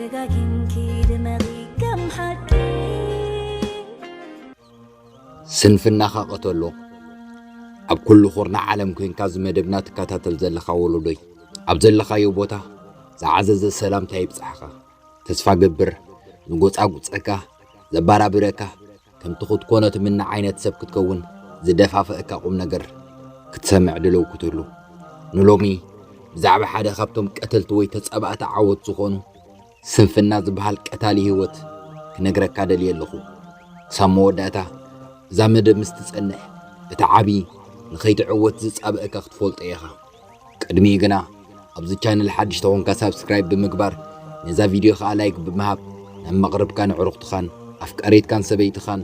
ደጋጊምኪ ድመቒ ከም ሓቂ። ስንፍናኻ ቀተሎ። ኣብ ኩሉ ኩርናዕ ዓለም ኮይንካ እዚ መደብና ትከታተል ዘለኻ ወለዶይ፣ ኣብ ዘለኻዮ ቦታ ዝዓዘዘ ሰላምታ ይብጻሕኻ። ተስፋ ገብር፣ ንጎጻጉጸካ፣ ዘባራብረካ፣ ከምቲ ክትኮኖ ትምነ ዓይነት ሰብ ክትከውን ዝደፋፍእካ ቁም ነገር ክትሰምዕ ድልው ክትህሉ። ንሎሚ ብዛዕባ ሓደ ካብቶም ቀተልቲ ወይ ተጻባእቲ ዓወት ዝኾኑ ስንፍና ዝበሃል ቀታሊ ህይወት ክነግረካ ደልየ ኣለኹ። ክሳብ መወዳእታ እዛ መደብ ምስ ትጸንሕ፣ እቲ ዓቢ ንኸይትዕወት ዝጻበእካ ክትፈልጦ ኢኻ። ቅድሚኡ ግና ኣብዚ ቻነል ሓድሽ ተኾንካ ሳብስክራይብ ብምግባር፣ ነዛ ቪድዮ ኸኣ ላይክ ብምሃብ ናብ መቕርብካን ኣዕሩኽትኻን ኣፍቃሪትካን ሰበይትኻን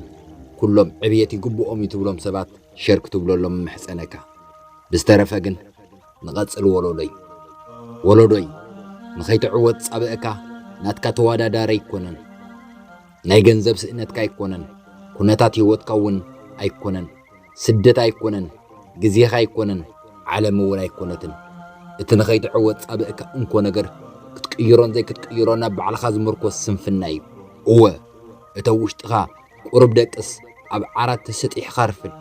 ኩሎም ዕብየት ይግብኦም እዩ ትብሎም ሰባት ሸር ክትብለሎም እምሕጸነካ። ብዝተረፈ ግን ንቐጽል ወለዶይ። ወለዶይ ንኸይትዕወት ጻብእካ ናትካ ተወዳዳሪ ኣይኮነን። ናይ ገንዘብ ስእነትካ ኣይኮነን። ኩነታት ህይወትካ እውን ኣይኮነን። ስደት ኣይኮነን። ግዜኻ ኣይኮነን። ዓለም እውን ኣይኮነትን። እቲ ንኸይትዕወት ጻብእካ እንኮ ነገር ክትቅይሮን ዘይክትቅይሮን ናብ ባዕልኻ ዝምርኮስ ስንፍና እዩ። እወ እተ ውሽጥኻ ቁሩብ ደቅስ ኣብ ዓራት ተሰጢሕኻ ርፍድ።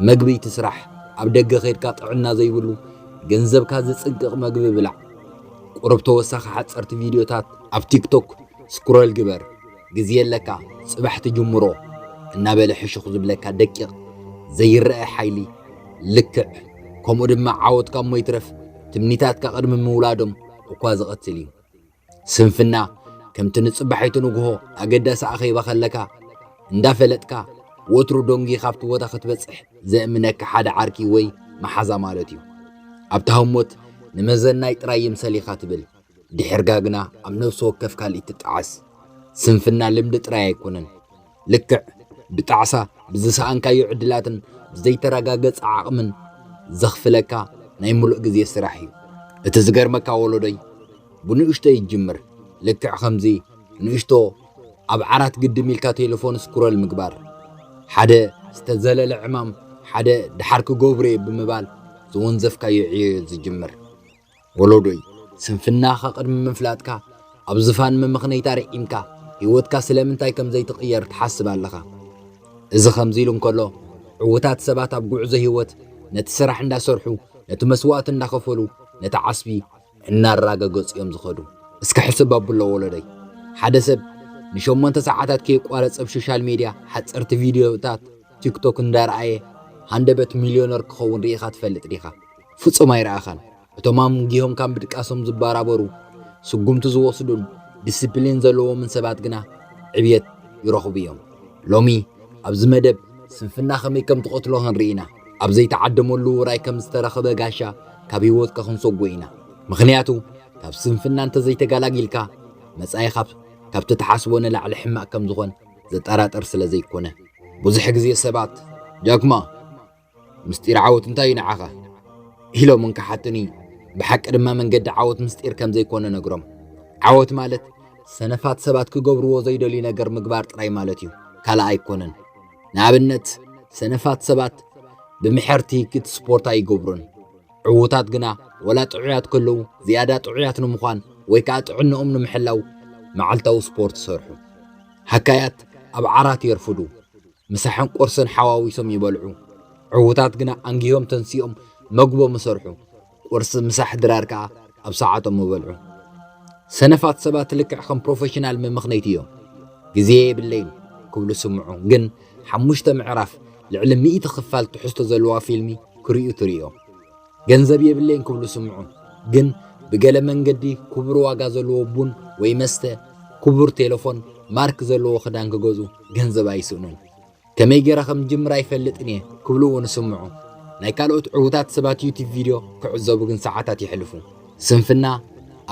መግቢ ትስራሕ፣ ኣብ ደገ ኸይድካ ጥዕና ዘይብሉ ገንዘብካ ዝጽንቅቕ መግቢ ብላዕ። ቁሩብ ተወሳኺ ሓጸርቲ ቪድዮታት ኣብ ቲክቶክ ስክሮል ግበር። ግዜ ኣለካ፣ ጽባሕ ትጅምሮ እናበለ ሕሹኽ ዝብለካ ደቂቕ ዘይረአ ሓይሊ ልክዕ ከምኡ ድማ ዓወትካ እሞ ይትረፍ ትምኒታትካ ቅድሚ ምውላዶም እኳ ዝቐትል እዩ። ስንፍና ከምቲ ንጽባሒቱ ንግሆ ኣገዳሲ ኣኼባ ከለካ እንዳፈለጥካ ወትሩ ደንጉይኻ ኣብቲ ቦታ ክትበጽሕ ዘእምነካ ሓደ ዓርኪ ወይ መሓዛ ማለት እዩ። ኣብታ ህሞት ንመዘናይ ጥራይ ይምሰል ኢኻ ትብል፣ ድሕርጋ ግና ኣብ ነፍሲ ወከፍ ካልእ ትጠዓስ። ስንፍና ልምዲ ጥራይ ኣይኮነን፣ ልክዕ ብጣዕሳ ብዝሰኣንካዮ ዕድላትን ብዘይተረጋገጸ ዓቕምን ዘኽፍለካ ናይ ምሉእ ግዜ ስራሕ እዩ። እቲ ዝገርመካ ወለዶይ ብንእሽቶ ይጅምር። ልክዕ ከምዚ ንእሽቶ ኣብ ዓራት ግድም ኢልካ ቴሌፎን ስክሮል ምግባር፣ ሓደ ዝተዘለለ ዕማም፣ ሓደ ድሓር ክገብሮ እየ ብምባል ዝወንዘፍካዮ ዕዮ እዩ ዝጅምር። ወለዶይ ስንፍናኻ ቅድሚ ምፍላጥካ ኣብ ዝፋን መመኽነይታ ርዒምካ ህይወትካ ስለምንታይ ከም ዘይትቕየር ትሓስብ ኣለኻ። እዚ ከምዚ ኢሉ እንከሎ ዕዉታት ሰባት ኣብ ጉዕዞ ህይወት ነቲ ስራሕ እንዳሰርሑ ነቲ መስዋእቲ እንዳኸፈሉ ነቲ ዓስቢ እናራገገጹ እዮም ዝኸዱ። እስከ ሕስብ ኣብሎ ወለደይ፣ ሓደ ሰብ ንሸሞንተ ሰዓታት ከየቋረጸ ኣብ ሶሻል ሜድያ ሓጸርቲ ቪድዮታት ቲክቶክ እንዳረኣየ ሃንደበት ሚልዮነር ክኸውን ርኢኻ ትፈልጥ ዲኻ? ፍጹም ኣይረኣኻን። እቶም ኣንጊሆም ካብ ምድቃሶም ዝባራበሩ፣ ስጉምቲ ዝወስዱን ዲስፕሊን ዘለዎምን ሰባት ግና ዕብየት ይረኽቡ እዮም። ሎሚ ኣብዚ መደብ ስንፍና ከመይ ከም ትቐትሎ ክንርኢ ኢና። ኣብ ዘይተዓደመሉ ውራይ ከም ዝተረኸበ ጋሻ ካብ ህይወትካ ክንሰጎ ኢና። ምኽንያቱ ካብ ስንፍና እንተዘይተጋላጊልካ መጻኢኻ ካብቲ ትሓስቦ ንላዕሊ ሕማቕ ከም ዝኾን ዘጠራጥር ስለ ዘይኮነ። ብዙሕ ግዜ ሰባት ጃክማ ምስጢር ዓወት እንታይ እዩ ንዓኻ ኢሎም እንክሓቱኒ፣ ብሓቂ ድማ መንገዲ ዓወት ምስጢር ከም ዘይኮነ ነግሮም። ዓወት ማለት ሰነፋት ሰባት ክገብርዎ ዘይደልዩ ነገር ምግባር ጥራይ ማለት እዩ፣ ካልእ ኣይኮነን። ንኣብነት ሰነፋት ሰባት ብምሕርቲ ግድ ስፖርት ኣይገብሩን። ዕዉታት ግና ወላ ጥዑያት ከለዉ ዝያዳ ጥዑያት ንምዃን ወይ ከኣ ጥዕንኦም ንምሕላው መዓልታዊ ስፖርት ይሰርሑ። ሃካያት ኣብ ዓራት የርፍዱ። ምሳሕን ቁርስን ሓዋዊሶም ይበልዑ። ዕዉታት ግና ኣንጊሆም ተንሲኦም መግቦም ይሰርሑ። ቁርሲ ምሳሕ ድራር ከኣ ኣብ ሰዓቶም ይበልዑ። ሰነፋት ሰባት ልክዕ ከም ፕሮፌሽናል መመኽነይቲ እዮም። ግዜ የብለይን ክብሉ ስምዑ፣ ግን ሓሙሽተ ምዕራፍ ልዕሊ ሚእቲ ክፋል ትሕዝቶ ዘለዋ ፊልሚ ክርእዩ ትርእዮም። ገንዘብ የብለይን ክብሉ ስምዑ፣ ግን ብገለ መንገዲ ክቡር ዋጋ ዘለዎ ቡን ወይ መስተ፣ ክቡር ቴለፎን፣ ማርክ ዘለዎ ክዳን ክገዝኡ ገንዘብ ኣይስእኑን። ከመይ ገይረ ከም ዝጅምር ኣይፈልጥን እየ ክብሉ እውን ስምዑ። ናይ ካልኦት ዕዉታት ሰባት ዩቲብ ቪድዮ ክዕዘቡ ግን ሰዓታት የሕልፉ። ስንፍና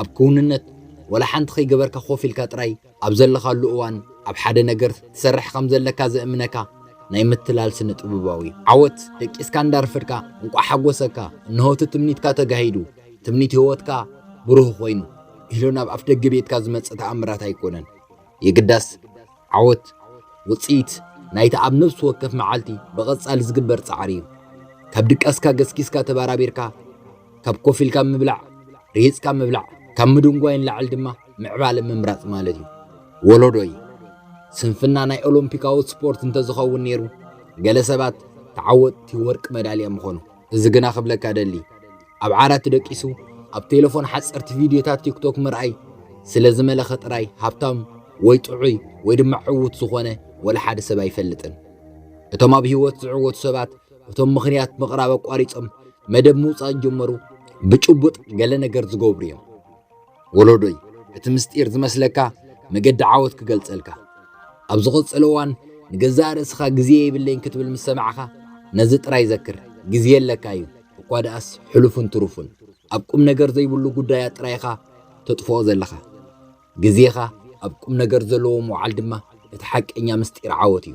ኣብ ክውንነት ወላ ሓንቲ ከይገበርካ ኮፍ ኢልካ ጥራይ ኣብ ዘለኻሉ እዋን ኣብ ሓደ ነገር ትሰርሕ ከም ዘለካ ዘእምነካ ናይ ምትላል ስነ ጥበባዊ እዩ። ዓወት ደቂስካ እንዳረፈድካ እንቋዕ ሓጎሰካ፣ እንሆ እቲ ትምኒትካ ተጋሂዱ፣ ትምኒት ህይወትካ ብሩህ ኮይኑ ኢሉ ናብ ኣፍ ደገ ቤትካ ዝመጽእ ተኣምራት ኣይኮነን። የግዳስ ዓወት ውጽኢት ናይቲ ኣብ ነፍሲ ወከፍ መዓልቲ ብቐጻሊ ዝግበር ጻዕሪ እዩ። ካብ ድቃስካ ገስጊስካ ተባራቢርካ፣ ካብ ኮፍ ኢልካ ምብላዕ፣ ርሂጽካ ምብላዕ፣ ካብ ምድንጓይ ንላዕሊ ድማ ምዕባለ ምምራጽ ማለት እዩ። ወለዶይ፣ ስንፍና ናይ ኦሎምፒካዊ ስፖርት እንተዝኸውን ነይሩ፣ ገለ ሰባት ተዓወትቲ ወርቂ መዳልያ ምኾኑ። እዚ ግና ክብለካ ደሊ፣ ኣብ ዓራት ደቂሱ ኣብ ቴሌፎን ሓጸርቲ ቪድዮታት ቲክቶክ ምርኣይ ስለ ዝመለኸ ጥራይ ሃብታም ወይ ጥዑይ ወይ ድማ ዕዉት ዝኾነ ወላ ሓደ ሰብ ኣይፈልጥን። እቶም ኣብ ህይወት ዝዕወቱ ሰባት እቶም ምኽንያት ምቕራብ ኣቋሪጾም መደብ ምውጻእ ጀመሩ፣ ብጭቡጥ ገለ ነገር ዝገብሩ እዮም። ወለዶይ፣ እቲ ምስጢር ዝመስለካ መገዲ ዓወት ክገልጸልካ። ኣብ ዝቐጸለ እዋን ንገዛእ ርእስኻ ግዜ የብለይን ክትብል ምስ ሰማዕኻ፣ ነዚ ጥራይ ዘክር፣ ግዜ ኣለካ እዩ። እኳ ደኣስ ሕሉፍን ትሩፍን፣ ኣብ ቁም ነገር ዘይብሉ ጉዳያት ጥራይ ኢኻ ተጥፍኦ ዘለኻ። ግዜኻ ኣብ ቁም ነገር ዘለዎ ምውዓል ድማ እቲ ሓቀኛ ምስጢር ዓወት እዩ።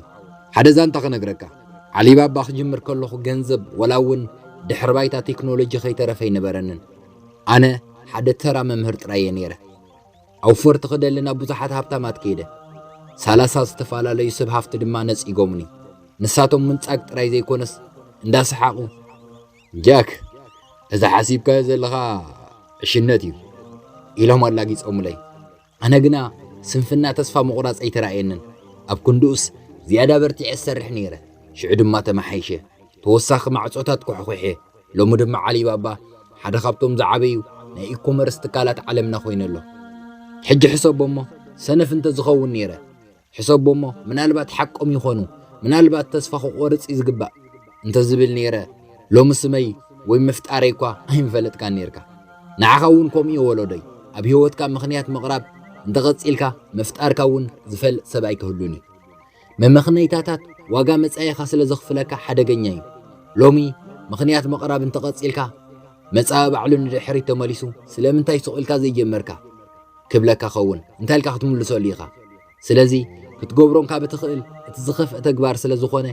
ሓደ ዛንታ ክነግረካ። ዓሊባባ ክጅምር ከለኹ ገንዘብ ወላ እውን ድሕሪ ባይታ ቴክኖሎጂ ከይተረፈ ኣይነበረንን። ኣነ ሓደ ተራ መምህር ጥራይ እየ ነይረ። ኣውፈርቲ ክደሊ ናብ ብዙሓት ሃብታማት ከይደ። ሰላሳ ዝተፈላለዩ ሰብ ሃፍቲ ድማ ነጺጎምኒ። ንሳቶም ምንጻግ ጥራይ ዘይኮነስ እንዳሰሓቑ፣ "ጃክ፣ እዚ ሓሲብካዮ ዘለኻ ዕሽነት እዩ" ኢሎም ኣላጊጾምለይ። ኣነ ግና ስንፍና ተስፋ ምቑራጽ ኣይተራእየንን። ኣብ ክንድኡስ ዝያዳ በርቲዐ ዝሰርሕ ነይረ። ሽዑ ድማ ተመሓይሸ። ተወሳኺ ማዕጾታት ኳሕኲሐ። ሎሚ ድማ ዓሊባባ ሓደ ካብቶም ዝዓበዩ ናይ ኢኮመርስ ትካላት ዓለምና ኮይኑ ኣሎ። ሕጂ ሕሰቦ እሞ፣ ሰነፍ እንተ ዝኸውን ነይረ፣ ሕሰቦ እሞ፣ ምናልባት ሓቆም ይኾኑ፣ ምናልባት ተስፋ ክቆርጽ እዩ ዝግባእ እንተ ዝብል ነይረ፣ ሎሚ ስመይ ወይ ምፍጣረይ እኳ ኣይምፈለጥካን ነይርካ። ንዓኻ እውን ከምኡ እዩ ወለዶይ። ኣብ ህይወትካ ምኽንያት ምቕራብ እንተቐጺልካ፣ ምፍጣርካ እውን ዝፈልጥ ሰብ ኣይክህሉን እዩ። መመኽነይታታት ዋጋ መጻኢኻ ስለ ዘኽፍለካ ሓደገኛ እዩ። ሎሚ ምኽንያት ምቕራብ እንተቐጺልካ፣ መጻኢ ባዕሉ ንድሕሪት ተመሊሱ፣ ስለምንታይ ስቕ ኢልካ ዘይጀመርካ? ክብለካ ኸውን። እንታይ ኢልካ ክትምልሰሉ ኢኻ? ስለዚ ክትገብሮን ካብ እትኽእል እቲ ዝኸፍአ ተግባር ስለ ዝኾነ፣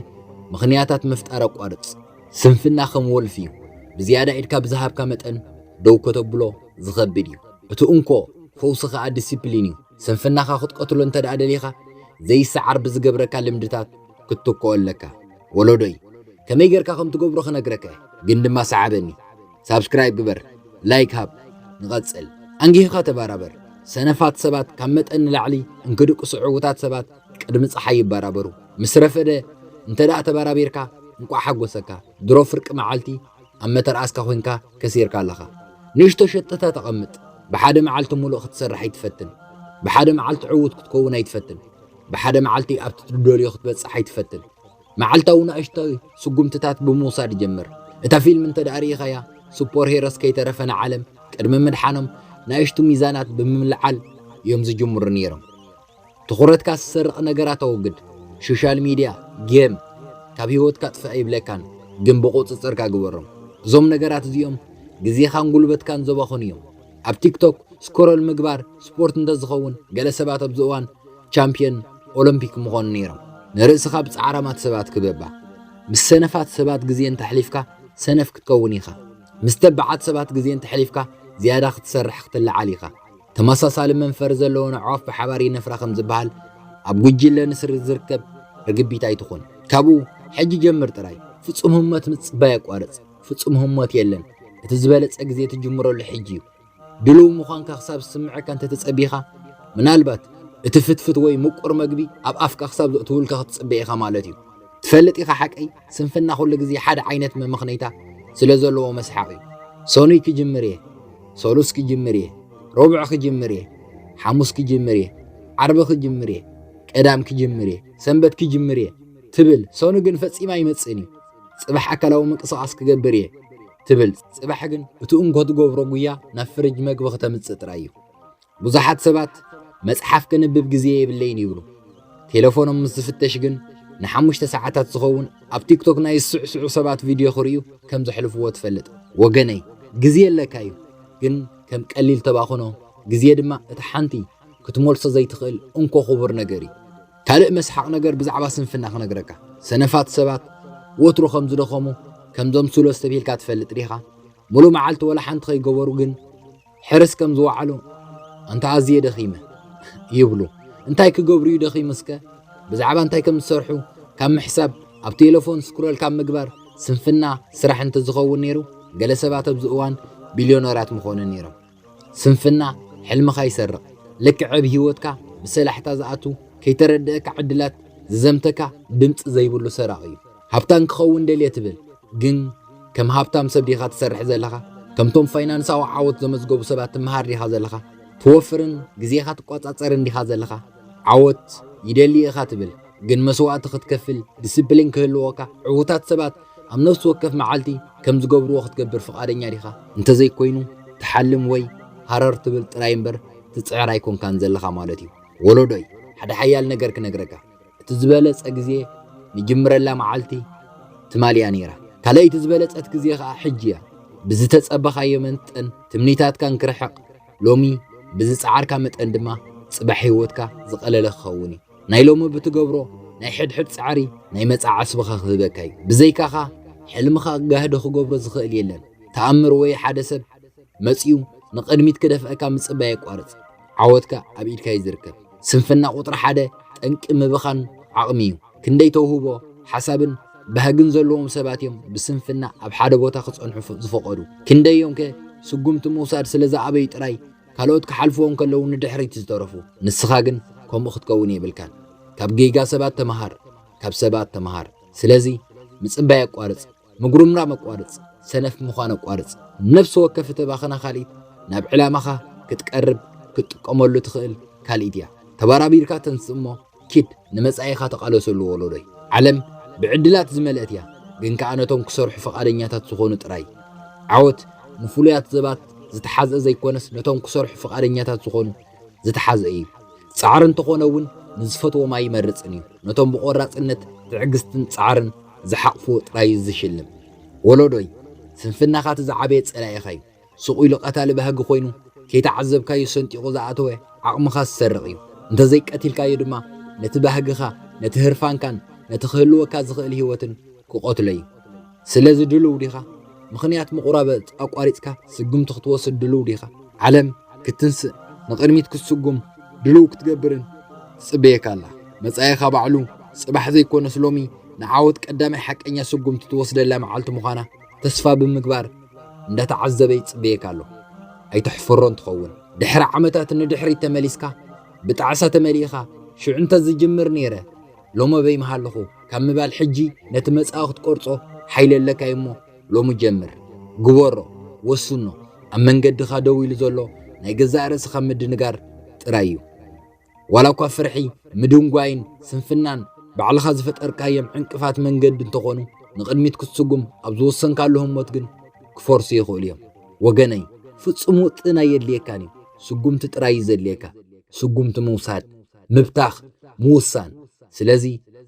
ምኽንያታት ምፍጣር ኣቋርጽ። ስንፍና ከም ወልፊ እዩ። ብዝያዳ ኢድካ ብዝሃብካ መጠን ደው ከተብሎ ዝኸብድ እዩ። እቲ እንኮ ፈውሲ ኸኣ ዲሲፕሊን እዩ። ስንፍናኻ ክትቀትሎ እንተ ደኣ ደሊኻ፣ ዘይሰዓር ብዝገብረካ ልምድታት ክትትክኦ ኣለካ። ወለዶይ፣ ከመይ ጌርካ ከም ትገብሮ ክነግረካ እየ፣ ግን ድማ ሰዓበኒ። ሳብስክራይብ ግበር፣ ላይክ ሃብ፣ ንቐጽል። ኣንጊህኻ ተባራበር። ሰነፋት ሰባት ካብ መጠን ንላዕሊ እንክድቅሱ ዕዉታት ሰባት ቅድሚ ጸሓይ ይባራበሩ። ምስ ረፈደ እንተ ደኣ ተባራቢርካ፣ እንቋዕ ሓጎሰካ። ድሮ ፍርቂ መዓልቲ ኣብ መተርኣስካ ኮይንካ ከሲርካ ኣለኻ። ንእሽቶ ሸጥታት ኣቐምጥ። ብሓደ መዓልቲ ሙሉእ ክትሰርሕ ኣይትፈትን። ብሓደ መዓልቲ ዕዉት ክትከውን ኣይትፈትን። ብሓደ መዓልቲ ኣብቲ ትደልዮ ክትበጽሕ ኣይትፈትን። መዓልታዊ ንእሽቶ ስጉምትታት ብምውሳድ ጀምር። እታ ፊልም እንተ ደኣ ርኢኻያ፣ ሱፐር ሄሮስ ከይተረፈ ንዓለም ቅድሚ ምድሓኖም ንእሽቱ ሚዛናት ብምልዓል እዮም ዝጅምሩ ነይሮም። ትኹረትካ ዝሰርቕ ነገራት ኣወግድ። ሶሻል ሚድያ፣ ጌም ካብ ህይወትካ ጥፍእ ኣይብለካን፣ ግን ብቁጽጽርካ ግበሮም። እዞም ነገራት እዚኦም ግዜኻን ጉልበትካን ዘባኽኑ እዮም። ኣብ ቲክቶክ ስክሮል ምግባር ስፖርት እንተዝኸውን፣ ገለ ሰባት ኣብዚ እዋን ቻምፕዮን ኦሎምፒክ ምኾኑ ነይሮም። ንርእስኻ ብጻዕራማት ሰባት ክበባ። ምስ ሰነፋት ሰባት ግዜ እንተሕሊፍካ ሰነፍ ክትከውን ኢኻ። ምስ ተባዓት ሰባት ግዜ እንተሕሊፍካ ዝያዳ ክትሰርሕ ክትለዓል ኢኻ። ተመሳሳሊ መንፈር ዘለወን ኣዕዋፍ ብሓባር ይነፍራ ከም ዝበሃል፣ ኣብ ጉጅለ ንስሪ ዝርከብ ርግቢት ኣይትኹን። ካብኡ ሕጂ ጀምር ጥራይ። ፍጹም ህሞት ምጽባይ ኣቋርጽ። ፍጹም ህሞት የለን። እቲ ዝበለጸ ግዜ ትጅምረሉ ሕጂ እዩ። ድሉው ምዃንካ ክሳብ ዝስምዐካ እንተተጸቢኻ፣ ምናልባት እቲ ፍትፍት ወይ ምቁር መግቢ ኣብ ኣፍካ ክሳብ ዘእትውልካ ክትጽበ ኢኻ ማለት እዩ። ትፈልጥ ኢኻ ሓቀይ፣ ስንፍና ኩሉ ግዜ ሓደ ዓይነት መመኽነይታ ስለ ዘለዎ መስሓቕ እዩ። ሰኑይ ክጅምር እየ፣ ሰሉስ ክጅምር እየ፣ ረቡዕ ክጅምር እየ፣ ሓሙስ ክጅምር እየ፣ ዓርቢ ክጅምር እየ፣ ቀዳም ክጅምር እየ፣ ሰንበት ክጅምር እየ ትብል፣ ሰኑ ግን ፈጺማ ኣይመጽእን እዩ። ጽባሕ ኣካላዊ ምንቅስቓስ ክገብር እየ ትብል፣ ጽባሕ ግን እቲ እንኮ ትገብሮ ጉያ ናብ ፍርጅ መግቢ ክተምጽእ ጥራይ እዩ። ብዙሓት ሰባት መጽሓፍ ከንብብ ግዜ የብለይን ይብሉ። ቴሌፎኖም ምስ ዝፍተሽ ግን ንሓሙሽተ ሰዓታት ዝኸውን ኣብ ቲክቶክ ናይ ዝስዕስዑ ሰባት ቪድዮ ክርእዩ ከም ዘሕልፍዎ ትፈልጥ። ወገነይ፣ ግዜ ኣለካ እዩ፣ ግን ከም ቀሊል ተባኽኖ፣ ግዜ ድማ እቲ ሓንቲ ክትመልሶ ዘይትኽእል እንኮ ክቡር ነገር እዩ። ካልእ መስሓቕ ነገር ብዛዕባ ስንፍና ክነግረካ። ሰነፋት ሰባት ወትሩ ከም ዝደኸሙ፣ ከም ዘምስሉ ኣስተብሂልካ ትፈልጥ ዲኻ? ሙሉእ መዓልቲ ወላ ሓንቲ ከይገበሩ ግን ሕርስ ከም ዝወዓሉ፣ "ኣንታ ኣዝየ ደኺመ" ይብሉ። እንታይ ክገብሩ እዩ ደኺሙ እስከ? ብዛዕባ እንታይ ከም ዝሰርሑ ካብ ምሕሳብ፣ ኣብ ቴሌፎን ስክሮል ካብ ምግባር፣ ስንፍና ስራሕ እንተዝኸውን ነይሩ፣ ገለ ሰባት ኣብዚ እዋን ቢልዮነራት ምኾኑ ነይሮም። ስንፍና ሕልምኻ ይሰርቕ፣ ልክዕ ኣብ ህይወትካ ብሰላሕታ ዝኣቱ፣ ከይተረድአካ ዕድላት ዝዘምተካ፣ ድምፂ ዘይብሉ ሰራቒ እዩ። ሃብታም ክኸውን ደልየ ትብል፣ ግን ከም ሃብታም ሰብ ዲኻ ትሰርሕ ዘለኻ? ከምቶም ፋይናንሳዊ ዓወት ዘመዝገቡ ሰባት ትመሃር ዲኻ ዘለኻ? ትወፍርን ግዜኻ ትቆጻጸርን ዲኻ ዘለኻ? ዓወት ይደሊ ኢኻ ትብል፣ ግን መስዋእቲ ክትከፍል፣ ዲስፕሊን ክህልወካ፣ ዕዉታት ሰባት ኣብ ነፍሲ ወከፍ መዓልቲ ከም ዝገብርዎ ክትገብር ፍቓደኛ ዲኻ? እንተዘይኮይኑ፣ ትሓልም ወይ ሃረር ትብል ጥራይ እምበር፣ ትጽዕር ኣይኮንካን ዘለኻ ማለት እዩ። ወለዶይ፣ ሓደ ሓያል ነገር ክነግረካ። እቲ ዝበለጸ ግዜ ንጅምረላ መዓልቲ ትማል እያ ነይራ። ካልኣይቲ ዝበለጸት ግዜ ኸኣ ሕጂ እያ። ብዝተጸበኻዮ መጠን ትምኒታትካ እንክርሕቕ፣ ሎሚ ብዝጸዓርካ መጠን ድማ ጽባሕ ህይወትካ ዝቐለለ ክኸውን እዩ። ናይ ሎሚ ብትገብሮ ናይ ሕድሕድ ጻዕሪ ናይ መጻኢ ዓስብኻ ክህበካ እዩ። ብዘይካኻ ሕልምኻ ጋህዲ ክገብሮ ዝኽእል የለን። ተኣምር ወይ ሓደ ሰብ መጺኡ ንቕድሚት ክደፍአካ ምጽባይ ኣቋርጽ። ዓወትካ ኣብ ኢድካ እዩ ዝርከብ። ስንፍና ቁጽሪ ሓደ ጠንቂ ምብኻን ዓቕሚ እዩ። ክንደይ ተውህቦ፣ ሓሳብን ባህግን ዘለዎም ሰባት እዮም ብስንፍና ኣብ ሓደ ቦታ ክጸንሑ ፍ-፣ ዝፈቐዱ። ክንደይ እዮም ከ ስጉምቲ ምውሳድ ስለ ዝኣበዩ ጥራይ ካልኦት ክሓልፍዎም ከለዉ ንድሕሪት ዝተረፉ። ንስኻ ግን ከምኡ ክትከውን የብልካን። ካብ ጌጋ ሰባት ተመሃር፣ ካብ ሰባት ተመሃር። ስለዚ ምጽባይ ኣቋርጽ፣ ምጉርምራም ኣቋርጽ፣ ሰነፍ ምዃን ኣቋርጽ። ነፍሲ ወከፍ እተባኸና ካልኢት ናብ ዕላማኻ ክትቀርብ ክትጥቀመሉ ትኽእል ካልኢት እያ። ተባራቢርካ ተንስእ እሞ ኪድ ንመጻኢኻ ተቓለሰሉ ወለዶይ። ዓለም ብዕድላት ዝመልአት እያ፣ ግን ከኣ ነቶም ክሰርሑ ፍቓደኛታት ዝኾኑ ጥራይ። ዓወት ንፍሉያት ሰባት ዝተሓዝአ ዘይኮነስ ነቶም ክሰርሑ ፍቓደኛታት ዝኾኑ ዝተሓዝአ እዩ። ጻዕሪ እንተኾነ እውን ንዝፈትዎም ኣይመርጽን እዩ። ነቶም ብቆራጽነት ትዕግስትን ጻዕርን ዝሓቕፍዎ ጥራይ እዩ ዝሽልም። ወለዶይ፣ ስንፍናኻ እቲ ዝዓበየ ጸላኢኻ እዩ። ስቕ ኢሉ ቀታሊ ባህጊ ኮይኑ ከይተዓዘብካዮ ሰንጢቑ ዝኣተወ ዓቕምኻ ዝሰርቕ እዩ። እንተዘይቀቲልካዮ ድማ ነቲ ባህግኻ፣ ነቲ ህርፋንካን ነቲ ክህልወካ ዝኽእል ህይወትን ክቐትሎ እዩ። ስለዚ ድሉው ዲኻ? ምኽንያት ምቑራብ ኣቋሪጽካ ስጉምቲ ክትወስድ ድሉው ዲኻ? ዓለም ክትንስእ፣ ንቕድሚት ክትስጉም ድሉው ክትገብርን ትጽበየካ ኣላ። መጻኢኻ ባዕሉ ጽባሕ ዘይኮነስ ሎሚ ንዓወት ቀዳማይ ሓቀኛ ስጉምቲ ትወስደላ መዓልቲ ምዃና ተስፋ ብምግባር እንዳተዓዘበ ይጽበየካ ኣሎ። ኣይተሕፍሮን ትኸውን። ድሕሪ ዓመታት ንድሕሪት ተመሊስካ ብጣዕሳ ተመሊእኻ፣ ሽዑ እንተ ዝጅምር ነይረ፣ ሎሚ ኣበይ ምሃለኹ ካብ ምባል ሕጂ ነቲ መጻኢ ክትቆርጾ ሓይሊ ኣለካ እሞ ሎሚ ጀምር። ግበሮ፣ ወስኖ። ኣብ መንገድኻ ደው ኢሉ ዘሎ ናይ ገዛእ ርእስኻ ምድንጋር ጥራይ እዩ። ዋላ እኳ ፍርሒ፣ ምድንጓይን ስንፍናን ባዕልኻ ዝፈጠርካዮም ዕንቅፋት መንገዲ እንተኾኑ፣ ንቕድሚት ክትስጉም ኣብ ዝወሰንካሉ ህሞት ግን ክፈርሱ ይኽእሉ እዮም። ወገነይ፣ ፍጹም ውጥን ኣየድልየካን እዩ። ስጉምቲ ጥራይ እዩ ዘድልየካ። ስጉምቲ ምውሳድ፣ ምብታኽ፣ ምውሳን። ስለዚ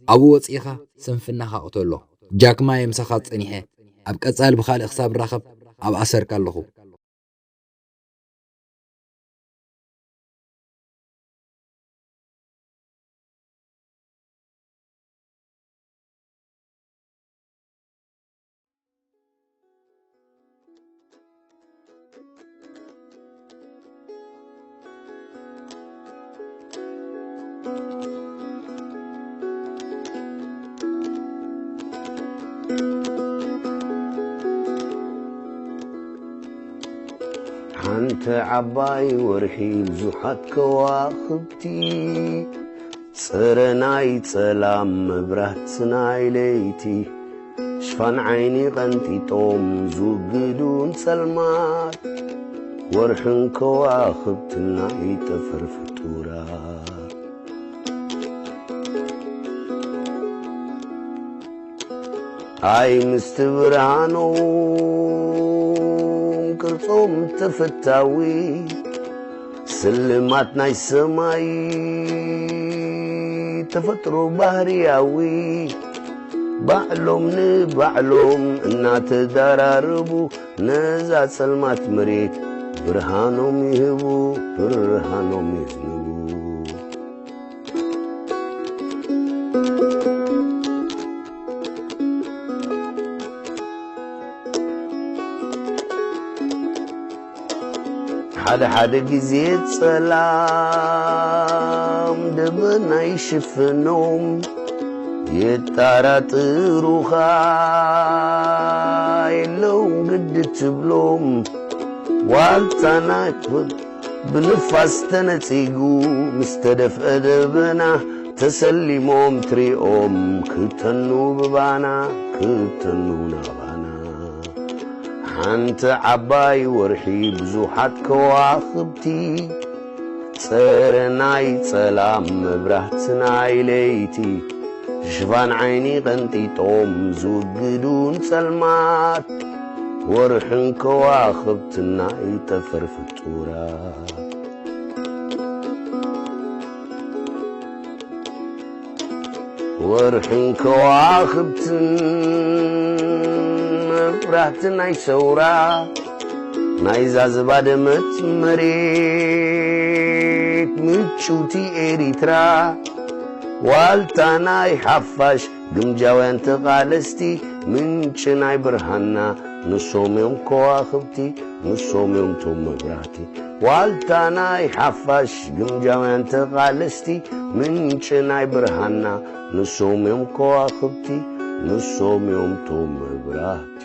ኣብኡ ወጺእኻ ስንፍናኻ ቅተሎ። ጃክማ እየ ምሳኻ ጸኒሐ። ኣብ ቀጻሊ ብኻልእ ክሳብ ንራኸብ ኣብ ኣሰርካ ኣለኹ። ሓንቲ ዓባይ ወርሒ ብዙሓት ከዋኽብቲ፣ ጽረ ናይ ጸላም መብራት ናይ ለይቲ፣ ሽፋን ዓይኒ ቀንጢጦም ዝውግዱ ንጸልማት፣ ወርሕን ከዋኽብትን ናይ ጠፈር ፍጡራት። ኣይ ምስቲ ብርሃኖም ቅርጾም ተፈታዊ፣ ስልማት ናይ ሰማይ ተፈጥሮ ባህርያዊ፣ ባዕሎም ንባዕሎም እናተዳራረቡ፣ ነዛ ጸልማት መሬት ብርሃኖም ይህቡ፣ ብርሃኖም የዝንቡ። ሓደ ሓደ ግዜ ጸላም ደመና ይሽፍኖም፣ የጣራጥሩኻ የለውን ግዲ ትብሎም። ዋልታ ናይ ብንፋስ ተነጺጉ ምስ ተደፍአ ደበና፣ ተሰሊሞም ትሪኦም ክተኑ ብባና፣ ክተኑ ናባና። ሓንቲ ዓባይ ወርሒ ብዙሓት ከዋኽብቲ፣ ጸረ ናይ ጸላም መብራህቲ ናይ ለይቲ፣ ሽፋን ዓይኒ ቀንጢጦም ዝውግዱ ንጸልማት፣ ወርሕን ከዋኽብትን ናይ ጠፈር ፍጡራት። ወርሕን ከዋኽብትን መብራህቲ ናይ ሰውራ፣ ናይዛ ዝባደመት መሬት ምጭውቲ ኤሪትራ፣ ዋልታ ናይ ሓፋሽ ግምጃውያን ተቓለስቲ፣ ምንጪ ናይ ብርሃንና ንሶም እዮም ከዋኽብቲ፣ ንሶም እዮም ቶም መብራህቲ። ዋልታ ናይ ሓፋሽ ግምጃውያን ተቓለስቲ፣ ምንጪ ናይ ብርሃንና ንሶም እዮም ከዋኽብቲ፣ ንሶም እዮም ቶም መብራህቲ።